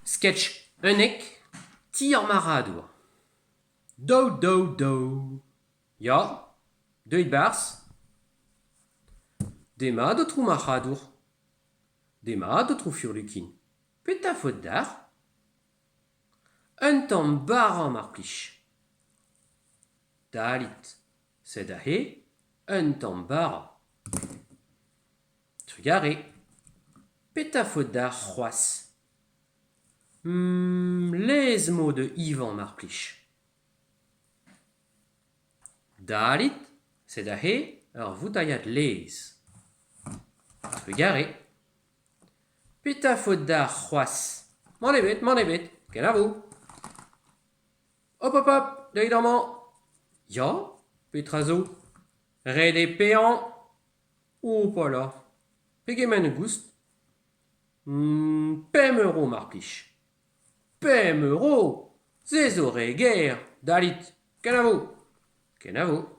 Sketch 11, Ti ar marc'hadour. Daou, daou, daou. Ya, deuit 'barzh. Demat, aotrou marc'hadour. Demat, aotrou Furlukin. Petra 'faot deoc'h ? Un tamm bara mar plij. Dalit, sed aze un tamm bara. Trugarez. Petra 'faot deoc'h c'hoazh ? Laezh 'mo da evañ mar plij. Dalit, sed aze ur voutailhad laezh. Trugarez. Petra 'faot deoc'h c'hoazh ? Mann ebet, mann ebet, kenavo. Hop, hop, hop, deuit amañ. Ya, petra zo ? Ret eo paeañ. Hopala, pegement e goust ? Pemp euro mar plij. Pemp euro ! Se zo re ger. Dalit, kenavo. Kenavo.